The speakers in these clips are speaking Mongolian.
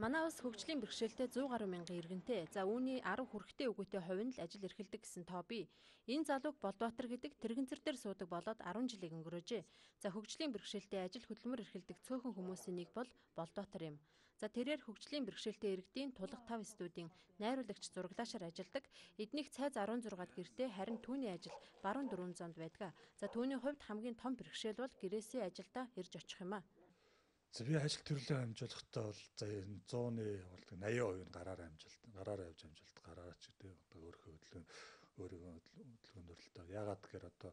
Манай улс хөгжлийн бэрхшээлтэй 100 гаруй мянган иргэнтэй. За үүний 10 хүрэхтэй үгүйтэй хувь нь л ажил эрхэлдэг гэсэн тоо бий. Энэ залууг Болдбаатар гэдэг тэрэгэнцэр дээр суудаг болоод 10 жилийг өнгөрөөжээ. За хөгжлийн бэрхшээлтэй ажил хөдөлмөр эрхэлдэг цөөхөн хүмүүсийн нэг бол Болдбаатар юм. За тэрээр хөгжлийн бэрхшээлтэй иргэдийн Тулга 5 студийн найруулагч зураглаашаар ажилладаг. Эднийх цайз 16-ад гэртээ, харин түүний ажил баруун 4 зонд байдаг. За түүний хувьд хамгийн том бэрхшээл бол гэрээсээ ажилдаа ирж очих юм а. За би ажил төрлөө амжуулахдаа бол за 100-ны бол 80% нь гараар амжилт, гараар явж амжилт, гараар ч гэдэг одоо өөрийнхөө хөдөлгөөн өөрийнхөө хөдөлгөөн төрлөлтөө. Яагаад гэхээр одоо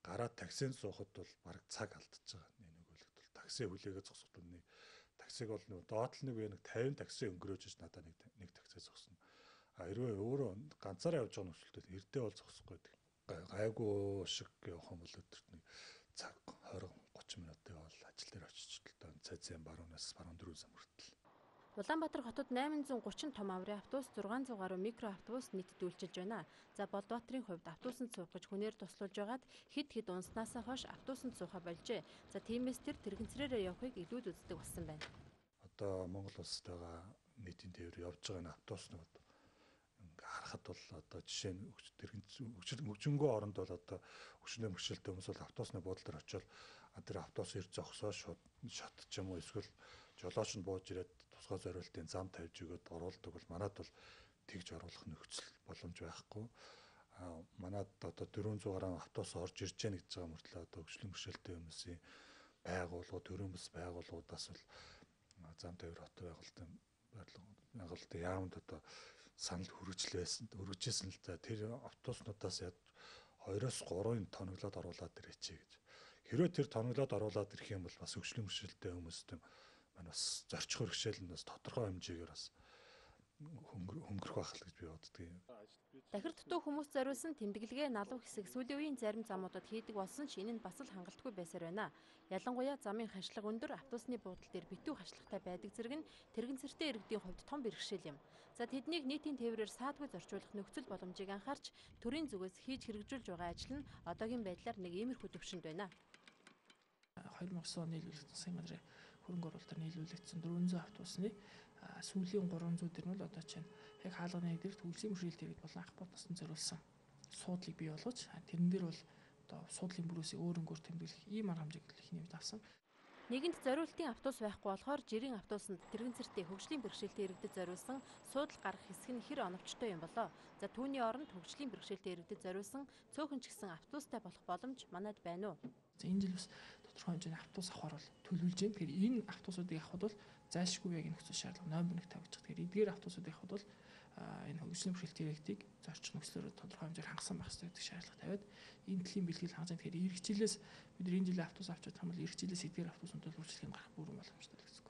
гараа таксинд суухад бол бараг цаг алдчихж байгаа. Нэг үлэгт бол такси хүлээгээ зогсоход нэг таксиг бол нэг доотлол нэг үе нэг 50 такси өнгөрөөж иж надад нэг такси зогсно. А хэрвээ өөрөө ганцаараа явж байгаа нөхцөлд эрдээ бол зогсохгүй гэдэг. Гайгүй шиг явах юм бол өдөрт нэг цаг 20 30 минутыг бол ажил дээр очиж л доо цайзын баруунаас баруун дөрөв зам хүртэл. Улаанбаатар хотод 830 том аврын автобус, 600 гаруй микро автобус нийтэд үйлчилж байна. За Болдбаатарын хувьд автобусанд суух гэж хүнээр туслуулж байгаад хэд хэд унснаасаа хойш автобусанд суухаа болжээ. За тиймээс тэр тэрэгэнцрээрээ явахыг илүүд үздэг болсон байна. Одоо Монгол улсад байгаа нийтийн тээвэр явж байгаа автобуснууд харахад бол одоо жишээ нь хөгжингөө оронд бол одоо хөгжлийн бэрхшээлтэй хүмүүс бол автобусны буудлын дээр очиод тэр автобус ирж зогсоо шууд шат ч юм уу эсвэл жолооч нь бууж ирээд тусгай зориултын зам тавьж өгөөд оруулдаг бол манад бол тэгж оруулах нөхцөл боломж байхгүй. Манад одоо 400 гаруй автобус орж ирж яах гэж байгаа мөртлөө одоо хөгжлийн бэрхшээлтэй хүмүүсийн байгууллагууд, төрийн бас байгууллагуудаас бол зам тавир хот байгуулалтын байгуулалтын яамд одоо санал хүргэжлээсэн өргөжсэн л да. Тэр автобуснуудаас яд 2-3 тоноглоод оруулаад ирээч гэж. Хэрвээ тэр тоноглоод оруулаад ирэх юм бол бас хөгжлийн бэрхшээлтэй хүмүүст маань бас зорчих бэрхшээл нь бас тодорхой хэмжээгээр бас хөнгөрөх байх л гэж би боддог юм. Дахир дутуу хүмүүс зориулсан тэмдэглэгээ налуу хэсэг сүүлийн үеийн зарим замуудад хийдэг болсон ч энэ нь бас л хангалтгүй байсаар байна. Ялангуяа замын хашилга өндөр, автобусны буудал дээр битүү хашлагтай байдаг зэрэг нь тэрэгэнцэртэй иргэдийн хувьд том бэрхшээл юм. За тэднийг нийтийн тээврээр саадгүй зорчуулах нөхцөл боломжийг анхаарч төрийн зүгээс хийж хэрэгжүүлж байгаа ажил нь одоогийн байдлаар нэг иймэрхүү түвшинд байна. 2009 оны нийлүүлэгдсэн засгийн газрын хөрөнгө оруулалтаар нийлүүлэгдсэн 400 автобусны сүүлийн 300 дэр нь бол одоо чинь яг хаалганы нэг дэрт хөгжлийн бэрхшээлтэй иргэд болон ах буудасанд зориулсан суудлыг бий болгож тэрэн дээр бол одоо суудлын бүрөөсөө өөр өнгөөр тэмдэглэх ийм арга хэмжээг эхний үед авсан. Нэгэнт зориултын автобус байхгүй болохоор жирийн автобусанд тэрэгэнцэртэй хөгжлийн бэрхшээлтэй иргэдэд зориулсан суудал гаргах хэсэг нь хэр оновчтой юм болоо. За түүний оронд хөгжлийн бэрхшээлтэй иргэдэд зориулсан цөөхөн ч гэсэн автобустай болох боломж манад байна уу? За энэ жил бас тодорхой хэмжээний автобус авахар бол төлөвлөж байна. Тэгэхээр энэ автобусуудыг авахд бол зайлшгүй яг энэ нөхцөл шаардлага номер 1 тавьж байгаа. Тэгэхээр эдгээр автобусуудыг авахд бол энэ хөгжлийн бэрхшээлтэй иргэдийг зорчих нөхцлөөр тодорхой хэмжээгээр хангасан байх ёстой гэдэг шаардлага тавиад энэ төрлийн бэлтгэл хангаж байна. Тэгэхээр эх жилээс бид энэ жилийн автобус авч чадах юм бол эх жилээс эдгээр автобусууд бол үйлчлэгэнд гарах бүрэн боломжтой л гэсэн.